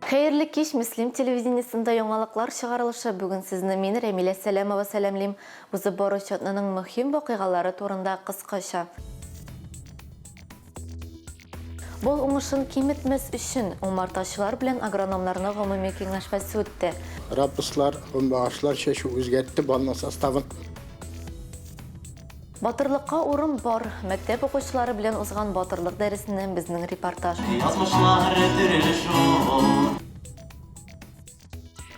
Хәерле кич, Мөслим телевидениесендә яңалыклар чыгарылышы. Бүген сезне мин, Рәмилә Сәләмова сәламлим. Узып баручы атнаның мөһим вакыйгалары турында кыскача. Бал уңышын киметмәс өчен, умартачылар белән агрономнарны гомуми киңәшмәсе үтте. Рапслар, гөмбәгашлар чәчү үзгәртте балның составын. Батырлыкка урын бар. Мәктәп укучылары белән узган батырлык дәресеннән безнең репортаж. Язмышлар төрле шул.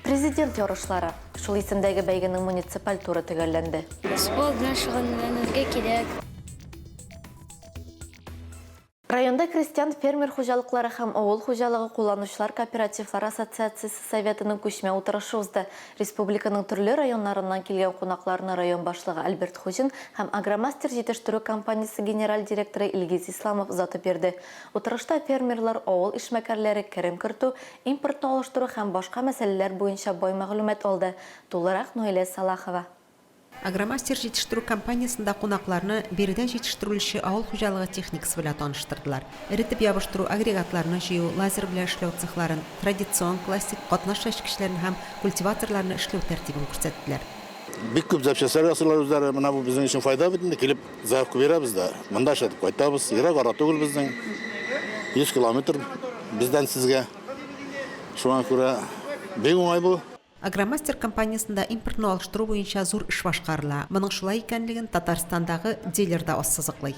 Президент ярышлары. Шул исемдәге бәйгенең муниципаль туры төгәлләнде. Спорт белән шөгыльләнергә кирәк. Районда крестьян-фермер хуҗалыклары һәм авыл хуҗалыгы кулланучылар кооперативлары ассоциациясе советының күчмә утырышы узды. Республиканың төрле районнарыннан килгән кунакларны район башлыгы Альберт Хуҗин һәм Агромастер җитештерү компаниясе генераль директоры Илгиз Исламов озатып йөрде. Утырышта фермерлар, авыл эшмәкәрләре керем кертү, импортны алыштыру һәм башка мәсьәләләр буенча бай мәгълүмат алды. Тулырак Наилә Салахова. Агромастер җитештерү компаниясендә кунакларны биредә җитештерелүче авыл хуҗалыгы техникасы белән таныштырдылар. Эретеп ябыштыру агрегатларны җыю, лазер белән эшләү цехларын, традицион, классик, катнаш чәчкечләрне һәм культиваторларны эшләү тәртибен күрсәттеләр. Бик күп запчастьлар ясыйлар үзләре. Менә бу безнең өчен файда бит инде, килеп заявка бирәбез дә, монда эшләтеп кайтабыз. Ерак ара түгел безнең, 100 километр бездән сезгә. Шуңа күрә бик уңай бу. Агромастер компаниясендә импортны алыштыру буенча зур эш башкарыла. Моның шулай икәнлеген Татарстандагы дилер да ассызыклый.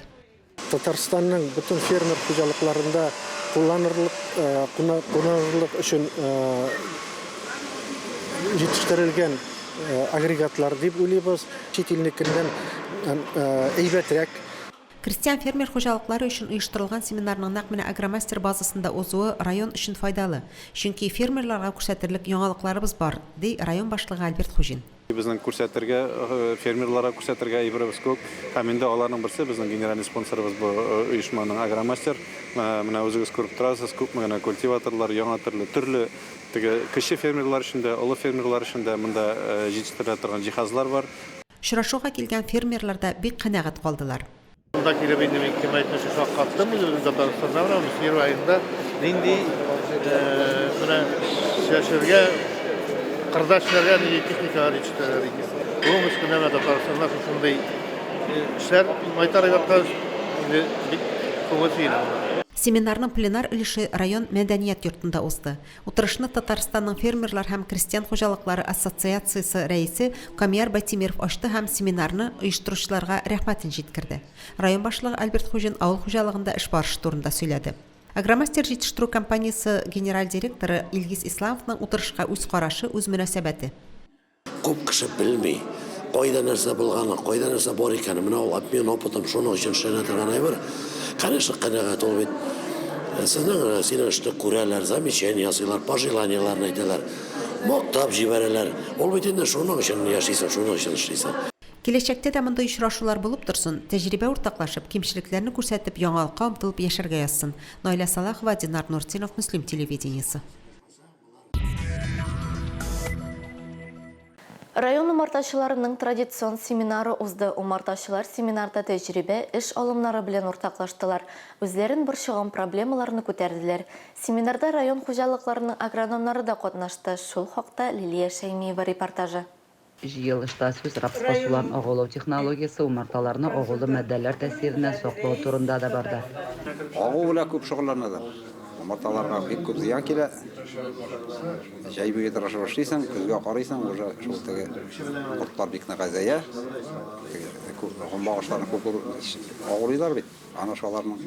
Татарстанның бөтен фермер хуҗалыкларында кулланырлык кулланырлык өчен җитештерелгән агрегатлар дип уйлыйбыз. Чит илнекеннән әйбәтрәк. Крестьян-фермер хуҗалыклары өчен оештырылган семинарның нәкъ менә Агромастер базасында узуы район өчен файдалы, чөнки фермерларга күрсәтерлек яңалыкларыбыз бар, ди район башлыгы Альберт Хуҗин. Безнең күрсәтергә, фермерларга күрсәтергә әйберебез күп. Һәм инде аларның берсе, безнең генеральный спонсорыбыз бу оешманың Агромастер. Менә үзегез күреп торасыз, күпме генә культиваторлар, яңа төрле, төрле теге кече фермерлар өчен дә, олы фермерлар өчен дә монда җитештерелә торган җиһазлар бар. Очрашуга килгән фермерлар да бик канәгать калдылар. Монда килеп инде мин кем әйтмешли шаккаттым, үзебезнең Татарстанда менә Мөслим районында нинди менә чәчергә, кырда эшләргә нинди техникалар җитештерәләр икән. Бүгенге көндә менә Татарстанда шушындый эшләр майтарып яткач, инде бик күңел сөенә монда. Семинарның пленар өлеше район мәдәният йортында узды. Утырышны Татарстанның фермерлар һәм крестьян хуҗалыклары ассоциациясе рәисе Камияр Байтимиров ачты һәм семинарны оештыручыларга рәхмәтен җиткерде. Район башлыгы Альберт Хуҗин авыл хуҗалыгында эш барышы турында сөйләде. Агромастер җитештерү компаниясе генераль директоры Илгиз Исламовның утырышка үз карашы, үз мөнәсәбәте. Күп кеше белми, кайда нәрсә булганын, кайда нәрсә бар икәнен. Менә ул обмен опытом шуның өчен эшләнә торган әйбер. Конечно, канәгать ул бит. Сезнең, синең эшне күрәләр, замечание ясыйлар, пожеланиеләрен әйтәләр, мактап җибәрәләр. Ул бит инде шуның өчен яшисең, шуның өчен эшлисең. Киләчәктә дә мондый очрашулар булып торсын, тәҗрибә уртаклашып, кимчелекләрне күрсәтеп, яңалыкка омтылып яшәргә язсын. Наилә Салахова, Динар Нуртдинов, Мөслим телевидениесе. Район умартачыларының традицион семинары узды. Умартачылар семинарда тәҗрибә, эш алымнары белән уртаклаштылар, үзләрен борчыган проблемаларны күтәрделәр. Семинарда район хуҗалыкларының агрономнары да катнашты. Шул хакта Лилия Шәймиева репортажы. Җыелышта сүз рапс басуларын агулау технологиясе, умарталарны агулы матдәләр тәэсиреннән саклау турында да барды. Агу белән күп шөгыльләнәләр. Умарталарга бик күп зыян килә. Җәй буе тырышып эшлисең, көзгә карыйсың, уже шул теге кортлар бик нык әзәя. Теге гомбагачларны күп агулыйлар бит. Аны шаларның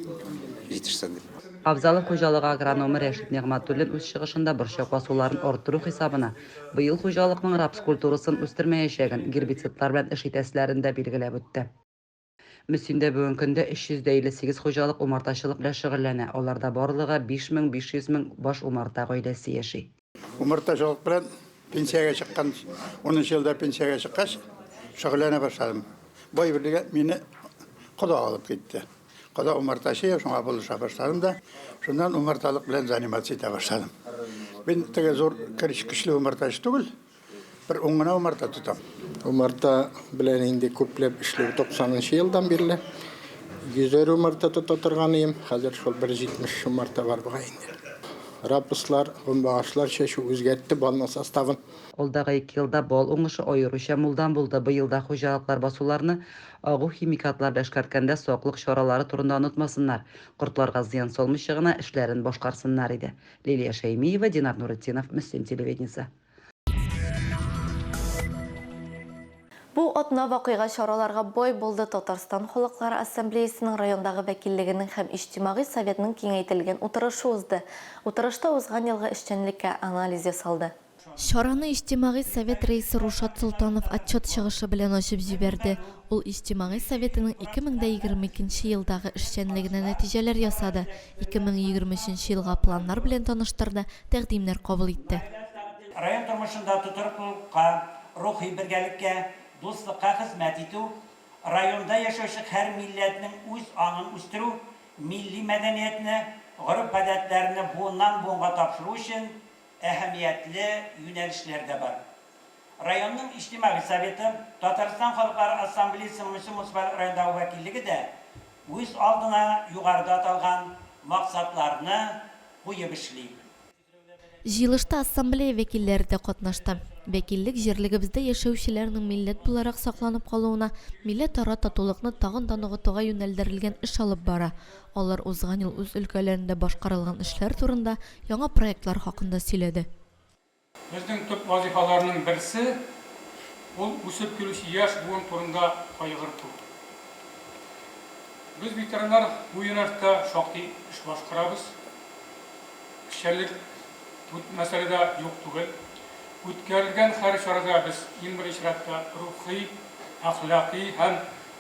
җитешсен дип. Авзалов хуҗалыгы агрономы Рәшит Нигъмәтуллин үз чыгышында борчак басуларын арттыру хисабына быел хуҗалыкның рапс культурасын үстермәячәген, гербицидлар белән эш итәселәрен дә билгеләп үтте. Мөслимдә бүгенге көндә 358 хуҗалык умартачылык белән шөгыльләнә, аларда барлыгы 5500 мең баш умарта гаиләсе яши. Умартачылык белән пенсиягә чыккан, унынчы елда пенсиягә чыккач, шөгыльләнә башладым. Бай берлеге мине кода алып китте. Кода умартачы, шуңа булыша башладым да, шуннан умарталык белән заниматься итә башладым. Мин теге зур көчле умартачы түгел, Бер ун гына умарта тотам. Умарта белән инде күпләп эшләү 90 нчы елдан бирле. Йөзәр умарта тота торган идем. Хәзер шул бер 70 умарта бар бугай инде. Рапслар, гөмбәгашлар чәчү үзгәртте балның составын. Алдагы ике елда бал уңышы аеруча мулдан булды. Быел да хуҗалыклар басуларны агу химикатлар белән эшкәрткәндә саклык чаралары турында онытмасыннар, кортларга зыян салмыйча гына эшләрен башкарсыннар иде. Лилия Шәймиева, Динар Нуретдинов, Мөслим телевидениесе. Бу атна вакыйга чараларга бай булды, Татарстан Халыклары Ассамблеясының райондагы вәкиллегенең һәм Иҗтимагый советның киңәйтелгән утырышы узды. Утырышта узган елгы эшчәнлеккә анализ ясалды. Чараны Иҗтимагый совет рәисе Рушат Солтанов отчет чыгышы белән ачып җибәрде. Ул Иҗтимагый советының 2022 нче елдагы эшчәнлегенә нәтиҗәләр ясады, 2023 нче елга планнар белән таныштырды, тәкъдимнәр кабул итте. Район тормышында тотрыклылыкка, рухи бергәлеккә, дуслыкка хезмәт итү, районда яшәүче һәр милләтнең үз аңын үстерү, милли мәдәниятне, гореф-гадәтләрне буыннан-буынга тапшыру өчен әһәмиятле юнәлешләр дә бар. Районның Иҗтимагый советы, Татарстан Халыклары Ассамблеясының Мөслим муниципаль районындагы вәкиллеге дә үз алдына югарыда аталган максатларны куеп эшли. Җыелышта ассамблея вәкилләре дә катнашты. Вәкиллек җирлегебездә яшәүчеләрнең милләт буларак сакланып калуына, милләтара татулыкны тагын да ныгытуга юнәлдерелгән эш алып бара. Алар узган ел үз өлкәләрендә башкарылган эшләр турында, яңа проектлар хакында сөйләде. Безнең төп вазыйфаларның берсе, ул үсеп килүче яшь буын турында кайгырту. Без, ветераннар, бу юнәлештә шактый эш башкарабыз. Эшчәнлек бу мәсьәләдә юк түгел. Үткәрелгән һәр чарада без иң беренче чиратта рухи, әхлакый һәм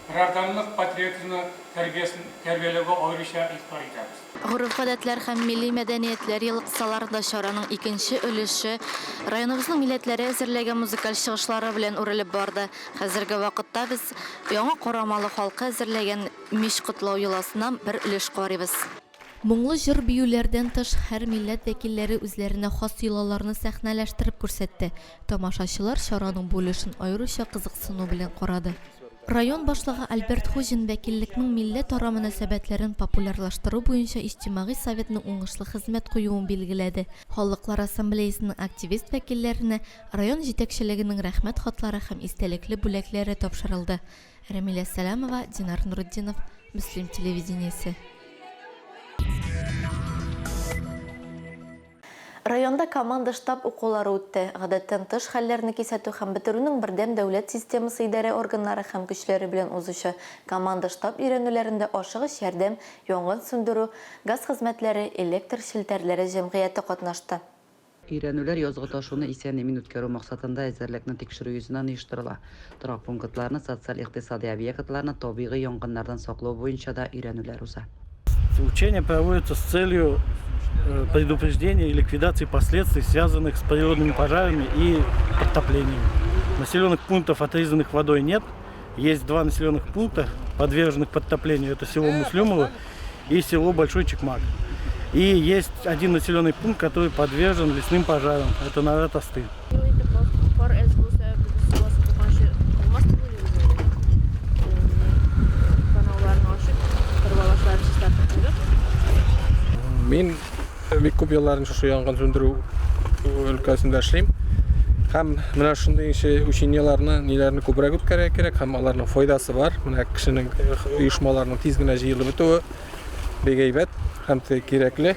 гражданлык патриотизмы тәрбиясен тәрбияләүгә аеруча игътибар итәбез. Гореф-гадәтләр һәм милли мәдәниятләр елы кысаларында чараның икенче өлеше районыбызның милләтләре әзерләгән музыкаль чыгышлары белән үрелеп барды. Хәзерге вакытта без Яңа Карамалы халкы әзерләгән Мич котлау йоласыннан бер өлеш карыйбыз. Моңлы җыр-биюләрдән тыш, һәр милләт вәкилләре үзләренә хас йолаларны сәхнәләштереп күрсәтте. Тамашачылар чараның бу өлешен аеруча кызыксыну белән карады. Район башлыгы Альберт Хуҗин вәкиллекнең милләтара мөнәсәбәтләрен популярлаштыру буенча иҗтимагый советның уңышлы хезмәт куюын билгеләде. Халыклар ассамблеясының активист вәкилләренә район җитәкчелегенең Рәхмәт хатлары һәм истәлекле бүләкләре тапшырылды. Рәмилә Сәламова, Динар Нуретдинов, Мөслим телевидениесе. Районда команда-штаб укулары үтте. Гадәттән тыш хәлләрне кисәтү һәм бетерүнең бердәм дәүләт системасы идарә органнары һәм көчләре белән узучы команда-штаб өйрәнүләрендә ашыгыч ярдәм, янгын сүндерү, газ хезмәтләре, электр челтәрләре җәмгыяте катнашты. Өйрәнүләр язгы ташуны исән-имин үткәрү максатында әзерлекне тикшерү йөзеннән оештырыла. Торак пунктларны, социаль-икътисадый объектларны табигый янгыннардан саклау буенча да өйрәнүләр уза. Учения проводятся с целью э, предупреждения и ликвидации последствий, связанных с природными пожарами и подтоплениями. Населенных пунктов, отрезанных водой, нет. Есть два населенных пункта, подверженных подтоплению. Это село Муслюмово и село Большой Чекмак. И есть один населенный пункт, который подвержен лесным пожарам. Это Наратасты. Мин бик күп еллар шушы янгын сүндерү өлкәсендә эшлим. Һәм менә шундый ише учениеләрне, ниләрне күбрәк үткәрергә кирәк һәм аларның файдасы бар. Менә кешенең оешмаларның тиз генә җыелып бетүе бик әйбәт һәм кирәкле.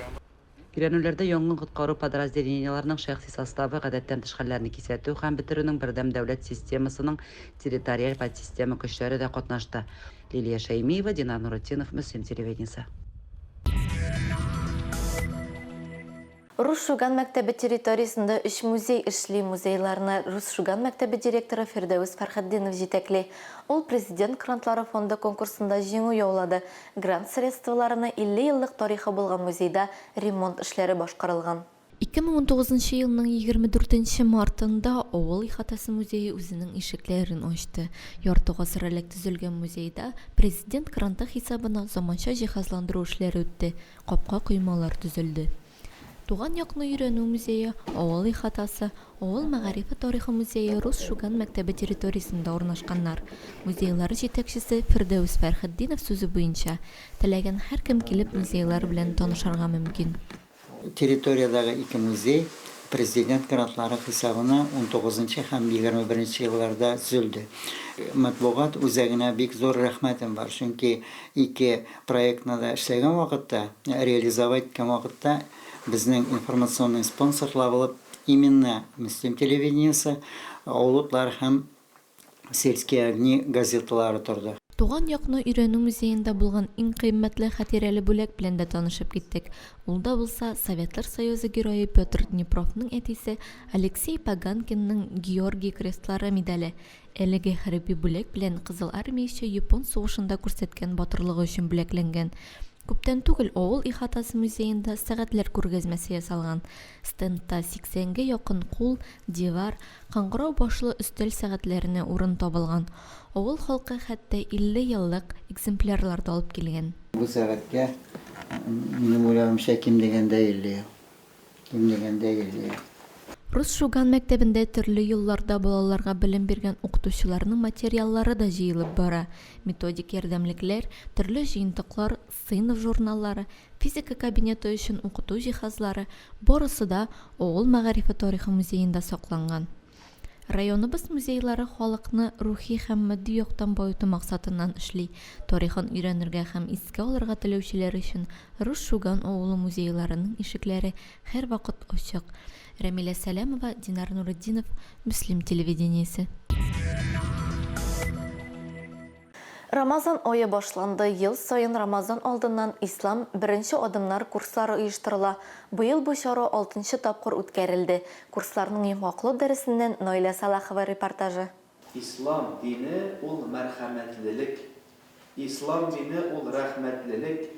Өйрәнүләрдә янгын-коткару подразделениеләренең шәхси составы, гадәттән тыш хәлләрне кисәтү һәм бетерүнең бердәм дәүләт системасының территориаль подсистема көчләре дә катнашты. Лилия Шәймиева, Динар Нуретдинов, Мөслим телевидениесе. Рус Шуган мәктәбе территориясендә өч музей эшли. Музейларны Рус Шуган мәктәбе директоры Фирдәвес Фәрхетдинов җитәкли. Ул Президент грантлары фонды конкурсында җиңү яулады. Грант средстволарына 50 еллык тарихы булган музейда ремонт эшләре башкарылган. 2019 нчы елның 24 нче мартында авыл ихатасы музее үзенең ишекләрен ачты. Ярты гасыр элек төзелгән музейда Президент гранты хисабына заманча җиһазландыру эшләре үтте, капка-коймалар төзелде. Туган якны өйрәнү музее, авыл ихатасы, авыл мәгарифе тарихы музее Рус Шуган мәктәбе территориясендә урнашканнар. Музейлар җитәкчесе Фирдәүс Фәрхетдинов сүзе буенча, теләгән һәркем килеп музейлар белән танышырга мөмкин. Территориядәге ике музей Президент грантлары хисабына унтугызынчы һәм 21нче елларда төзелде. Матбугат үзәгенә бик зур рәхмәтем бар, чөнки ике проектны да эшләгән вакытта, реализовать иткән вакытта безнең информационный спонсорлар булып именно Мөслим телевидениесе, Авыл утлары һәм Сельские огни газеталары торды. Туган якны өйрәнү музеенда булган иң кыйммәтле хатирәле бүләк белән дә танышып киттек. Ул да булса, Советлар Союзы Герое Петр Днепровның әтисе Алексей Поганкинның Георгий Крестлары медале. Әлеге хәрби бүләк белән Кызыл Армияче Япон сугышында күрсәткән батырлыгы өчен бүләкләнгән. Күптән түгел авыл ихатасы музеенда сәгатьләр күргәзмәсе ясалган. Стендта 80 гә якын кул, дивар, кыңгырау башлы өстәл сәгатьләренә урын табылган. Авыл халкы хәтта 50 еллык экземплярлар да алып килгән. Бу сәгатькә, минем уйлавымча, ким дигәндә 50 ел. Ким дигәндә 50 ел. Рус Шуган мәктәбендә төрле елларда балаларга белем биргән укытучыларның материаллары да җыелып бара. Методик ярдәмлекләр, төрле җыентыклар, сыйныф журналлары, физика кабинеты өчен укыту җиһазлары, барысы да авыл мәгарифе тарихы музеенда сакланган. Районыбыз музейлары халыкны рухи һәм матди яктан баету максатыннан эшли. Тарихын өйрәнергә һәм искә алырга теләүчеләр өчен Рус Шуган авылы музейларының ишекләре һәрвакыт ачык. Рәмилә Сәләмова, Динар Нуретдинов, Мөслим телевидениесе. Рамазан ае башланды. Ел саен Рамазан алдыннан Ислам, беренче адымнар курслары оештырыла. Быел бу чара алтынчы тапкыр үткәрелде. Курсларның йомгаклау дәресеннән Наилә Сәлахова репортажы. Ислам дине ул мәрхәмәтлелек. Ислам дине ул рәхмәтлелек.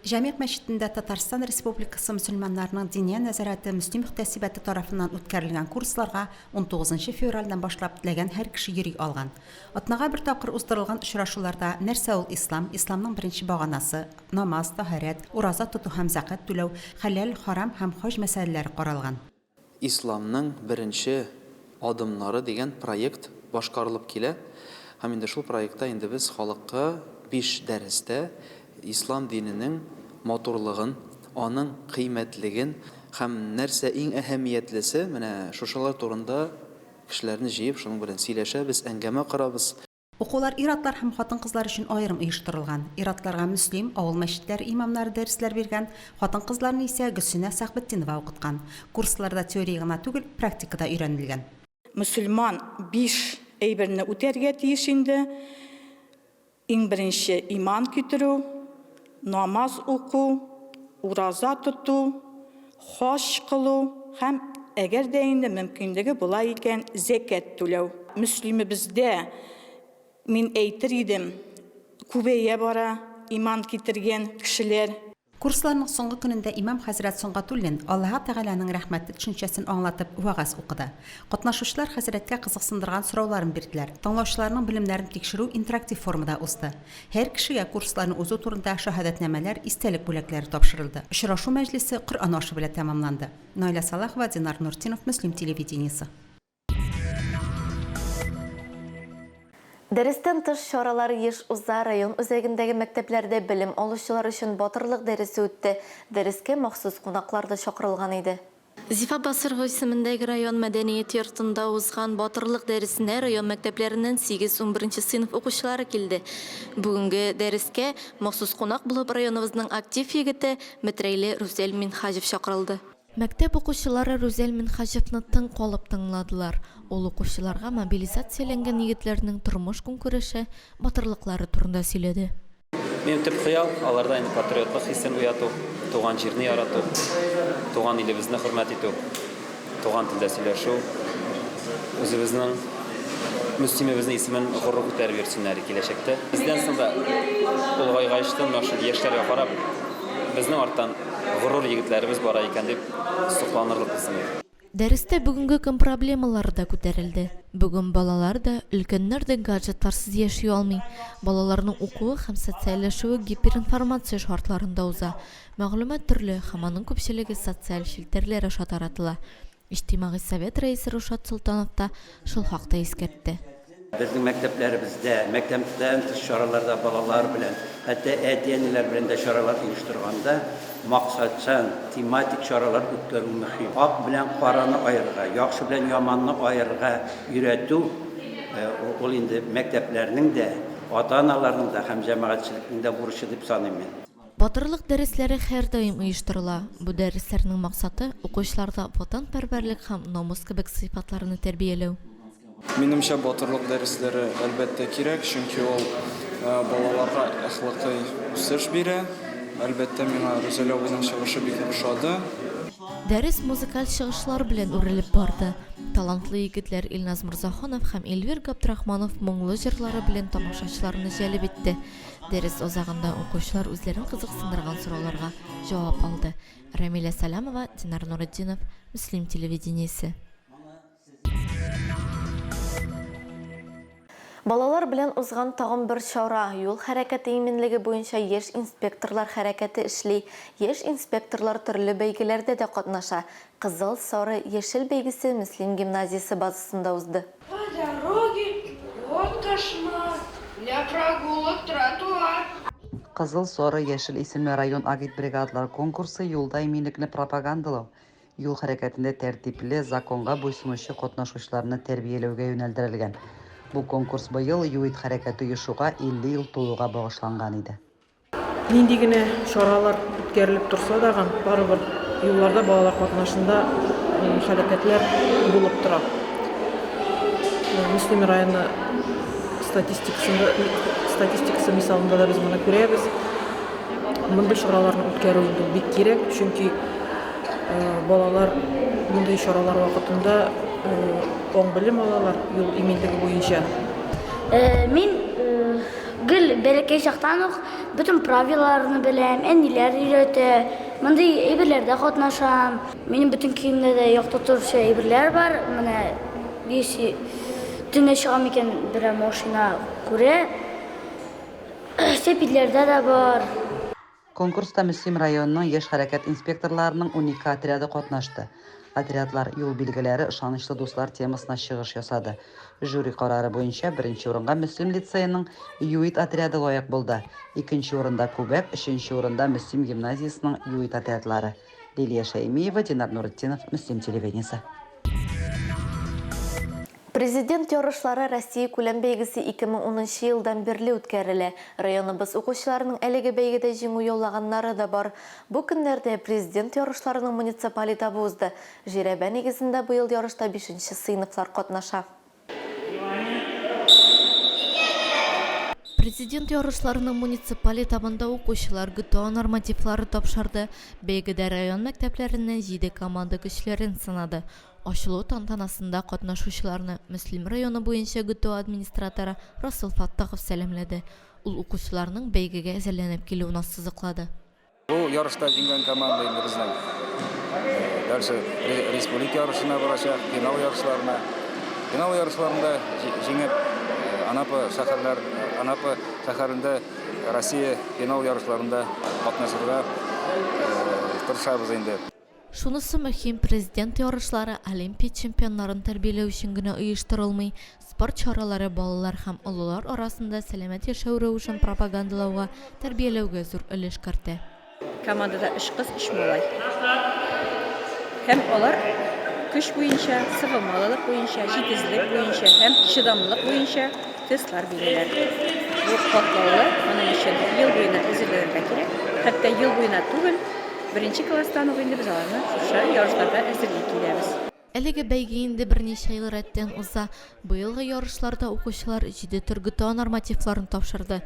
Җәмигъ мәчетендә Татарстан Республикасы мөселманнарының Диния нәзарәте Мөслим мөхтәсибәте тарафыннан үткәрелгән курсларга унтугызынчы февральдән башлап теләгән һәр кеше йөри алган. Атнага бер тапкыр уздырылган очрашуларда нәрсә ул ислам, исламның беренче баганасы, намаз, таһәрәт, ураза тоту һәм зәкать түләү, хәләл, харам һәм хаҗ мәсьәләләре каралган. Исламның беренче адымнары дигән проект башкарылып килә. Һәм инде шул проектта инде без халыкка биш дәрестә ислам диненең матурлыгын, аның кыйммәтлеген һәм нәрсә иң әһәмиятлесе, менә шушылар турында кешеләрне җыеп, шуның белән сөйләшәбез, әңгәмә корабыз. Укулар ир-атлар һәм хатын-кызлар өчен аерым оештырылган. Ир-атларга Мөслим, авыл мәчетләре имамнары дәресләр биргән, хатын-кызларны исә Гөлсинә Сәхбетдинова укыткан. Курсларда теория гына түгел, практика да өйрәнелгән. Мөселман биш әйберне үтәргә тиеш инде. Иң беренче иман китерү, намаз уку, ураза тоту, хаҗ кылу һәм, әгәр дә инде мөмкинлеге була икән, зәкят түләү. Мөслимебездә, мин әйтер идем, күбәя бара иман китергән кешеләр. Курсларның соңгы көнендә имам хәзрәт Сөнгатуллин Аллаһы Тәгаләнең рәхмәте төшенчәсен аңлатып, вәгазь укыды. Катнашучылар хәзрәткә кызыксындырган сорауларын бирделәр. Тыңлаучыларның белемнәрен тикшерү интерактив формада узды. Һәр кешегә курсларны узу турында шаһәдәтнамәләр, истәлек бүләкләре тапшырылды. Очрашу мәҗлесе Коръән ашы белән тәмамланды. Наилә Салахова, Динар Нуртдинов, Мөслим телевидениесе. Дәрестән тыш чаралар еш уза, район үзәгендәге мәктәпләрдә белем алучылар өчен Батырлык дәресе үтте. Дәрескә махсус кунаклар да чакырылган иде. Зифа Басырова исемендәге район мәдәният йортында узган Батырлык дәресенә район мәктәпләреннән сигез-унберенче сыйныф укучылары килде. Бүгенге дәрескә махсус кунак булып районыбызның актив егете, Метрәйле Рүзәл Минһаҗев чакырылды. Мәктәп укучылары Рүзәл Минһаҗевны тын калып тыңладылар. Ул укучыларга мобилизацияләнгән егетләрнең тормыш-көнкүреше, батырлыклары турында сөйләде. Минем төп хыял, аларда инде патриотлык хисен уяту, туган җирне ярату, туган илебезне хөрмәт итү, туган телдә сөйләшү, үзебезнең Мөслимебезнең исемен горур күтәреп йөрсеннәр киләчәктә. Бездән соң да олыгайгач та менә шул яшьләргә карап, безнең арттан горур егетләребез бара икән дип сокланырлык булсын иде. Дәрестә бүгенге көн проблемалары да күтәрелде. Бүген балалар да, өлкәннәр дә гаджетларсыз яши алмый. Балаларның укуы һәм социальләшүе гиперинформация шартларында уза. Мәгълүмат төрле һәм аның күпчелеге социаль челтәрләр аша таратыла. Иҗтимагый совет рәисе Рушат Солтанов та шул хакта искәртте. Безнең мәктәпләребездә, мәктәптән тыш чараларда балалар белән, хәтта әти-әниләр белән дә чаралар оештырганда максатчан, тематик чаралар үткәрү мөһим. Ак белән караны аерырга, яхшы белән яманны аерырга өйрәтү, ул инде мәктәпләрнең дә, ата-аналарның да һәм җәмәгатьчелекнең дә бурычы дип саныйм мин. Батырлык дәресләре һәрдаим оештырыла. Бу дәресләрнең максаты, укучыларда ватанпәрвәрлек һәм намус кебек сыйфатларны тәрбияләү. Минемчә, батырлык дәресләре, әлбәттә, кирәк, чөнки ул балаларга әхлакый үсеш бирә. Әлбәттә, миңа Рүзәл абыйның чыгышы бик ошады. Дәрес музыкаль чыгышлар белән үрелеп барды. Талантлы егетләр Илназ Морзаханов һәм Эльвир Габдрахманов моңлы җырлары белән тамашачыларны җәлеп итте. Дәрес азагында укучылар үзләрен кызыксындырган сорауларга җавап алды. Рәмилә Сәламова, Динар Нуретдинов, Мөслим телевидениесе. Балалар белән узган тагын бер чара, юл хәрәкәте иминлеге буенча яшь инспекторлар хәрәкәте эшли. Яшь инспекторлар төрле бәйгеләрдә дә катнаша. Кызыл, сары, яшел бәйгесе Мөслим гимназиясе базасында узды. По дороге, вот кошмар, для прогулок тротуар. Кызыл, сары, яшел исемле район агитбригадалар конкурсы юлда иминлекне пропагандалау, юл хәрәкәтендә тәртипле, законга буйсынучы катнашучыларны тәрбияләүгә юнәлдерелгән. Бу конкурс быел ЮИД хәрәкәте оешуга 50 ел тулуга багышланган иде. Нинди генә чаралар үткәрелеп торса дагы, барыбер юлларда балалар катнашында һәлакәтләр булып тора. Мөслим районы статистикасында статистикасы мисалында да без моны күрәбез. Мондый чараларны үткәрү инде бик кирәк, чөнки Балалар мондый чаралар вакытында аң-белем алалар юл иминлеге буенча. Мин гел бәләкәй чактан ук бөтен правилаларны беләм, әниләр өйрәтә, мондый әйберләрдә катнашам. Минем бөтен киемдә дә якты торучы әйберләр бар. Менә если төнлә чыгам икән, берәр машина күрә. Сәпидләрдә дә бар. Конкурста Мөслим районының яшь хәрәкәт инспекторларының 12 отряды катнашты. Отрядлар Юл билгеләре, ышанычлы дуслар темасына чыгыш ясады. Жюри карары буенча беренче урынга Мөслим лицееның ЮИД отряды лаек булды. Икенче урында, Күбәк, өченче урында, Мөслим гимназиясенең ЮИД отрядлары. Лилия Шәймиева, Динар Нуретдинов, Мөслим телевидениесе. Президент ярышлары Россия күләм бәйгесе 2010 нчы елдан бирле үткәрелә. Районыбыз укучыларының әлеге бәйгедә җиңү яулаганнары да бар. Бу көннәрдә Президент ярышларының муниципаль этабы узды. Жирәбә нигезендә быел ярышта бишенче сыйныфлар катнаша. Президент ярышларының муниципаль этабында укучылар ГТО нормативлары тапшырды. Бәйгедә район мәктәпләреннән җиде команда көчләрен сынады. Ачылу тантанасында катнашучыларны Мөслим районы буенча ГТО администраторы Расул Фаттахов сәламләде. Ул укучыларның бәйгегә әзерләнеп килүен ассызыклады. Бу ярышта җиңгән команда инде безнең дальше республика ярышына барачак, финал ярышларына. Финал ярышларында җиңеп, Анапа шәһәрләр, Анапа шәһәрендә Россия финал ярышларында катнашырга тырышабыз инде. Шунысы мөһим, Президент ярышлары Олимпия чемпионнарын тәрбияләү өчен генә оештырылмый, спорт чаралары балалар һәм олылар арасында сәламәт яшәү рәвешен пропагандалауга, тәрбияләүгә зур өлеш кертә. Командада өч кыз, өч малай. Һәм алар көч буенча, сыгылмалылык буенча, җитезлек буенча һәм чыдамлылык буенча тестлар бирәләр. Бу катлаулы, моның өчен ел буена әзерләнергә кирәк. Хәтта ел буена түгел, Беренче класстан ук инде без аларны шушы ярышларга әзерли киләбез. Әлеге бәйге инде берничә ел рәттән уза. Быелгы ярышларда укучылар җиде төр ГТО нормативларын тапшырды.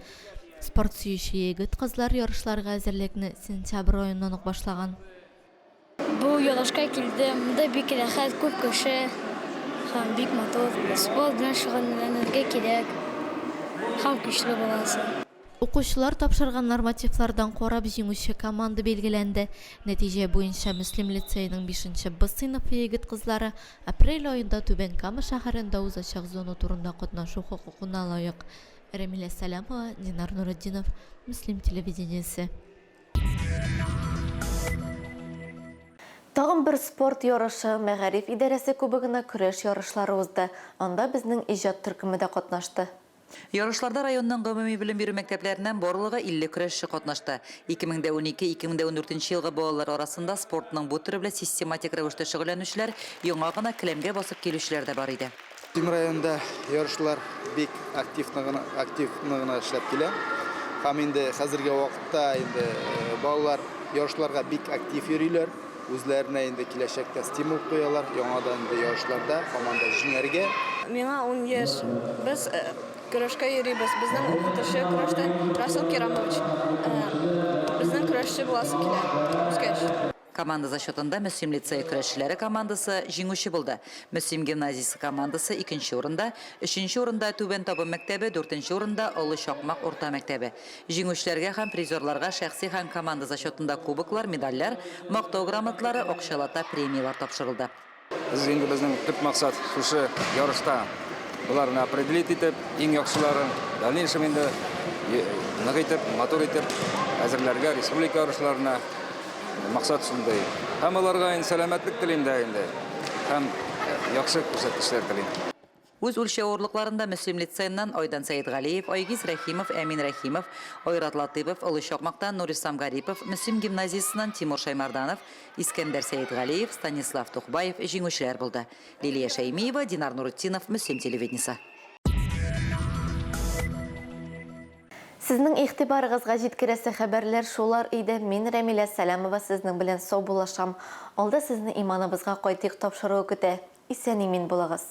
Спорт сөюче егет-кызлар ярышларга әзерлекне сентябрь аеннан ук башлаган. Бу ярышка килдем, монда бик рәхәт, күп кеше һәм бик матур. Спорт белән шөгыльләнергә кирәк һәм көчле буласың. Укучылар тапшырган нормативлардан карап җиңүче команда билгеләнде. Нәтиҗә буенча Мөслим лицееның бишенче Б сыйныфы егет-кызлары апрель аенда Түбән Кама шәһәрендә узачак зона турында катнашу хокукына лаек. Рәмилә Сәләмова, Динар Нуретдинов, Мөслим телевидениесе. Тагын бер спорт ярышы, Мәгариф идарәсе кубогына көрәш ярышлары узды. Анда безнең иҗат төркеме дә катнашты. Ярышларда районның гомуми белем бирү мәктәпләреннән барлыгы 50 көрәшче катнашты. 2012-2014 елгы балалар арасында спортның бу төре белән систематик рәвештә шөгыльләнүчеләр, яңа гына келәмгә басып килүчеләр дә бар иде. Мөслим районында ярышлар бик активны гына, активны гына эшләп килә. Һәм инде хәзерге вакытта инде балалар ярышларга бик актив йөриләр. Үзләренә инде киләчәктә стимул куялар, яңадан инде ярышларда һаман да җиңәргә. Миңа ун яшь. Без көрәшкә йөрибез. Безнең укытучы көрәштән Расул Кирамович. Безнең көрәшче буласы килә үскәч. Команда зачетында Мөслим лицее көрәшчеләре командасы җиңүче булды. Мөслим гимназиясе командасы икенче урында, өченче урында Түбән Табын мәктәбе, дүртенче урында Олы Чакмак урта мәктәбе. Җиңүчеләргә һәм призерларга шәхси һәм команда зачетында кубоклар, медальләр, Мактау грамоталары, акчалата премияләр тапшырылды. Без инде безнең төп максат шушы ярышта боларны определить итеп, иң яхшыларын, дальнейшем инде нык итеп, матур итеп әзерләргә республика ярышларына максат шундый. Һәм аларга инде сәламәтлек телим дә инде. Һәм яхшы күрсәткечләр телим. Үз үлчәү авырлыкларында Мөслим лицееннан Айдан Сәетгалиев, Айгиз Рәхимов, Әмин Рәхимов, Айрат Латыйпов, Олы Чакмактан Нурислам Гарипов, Мөслим гимназиясеннән Тимур Шәймарданов, Искәндәр Сәетгалиев, Станислав Тухбаев җиңүчеләр булды. Лилия Шәймиева, Динар Нуретдинов, Мөслим телевидениесе. Сезнең игътибарыгызга җиткерәсе хәбәрләр шулар иде. Мин, Рәмилә Сәламова, сезнең белән саубуллашам. Алда сезне Иманыбызга кайтыйк тапшыруы көтә. Исән-имин булыгыз!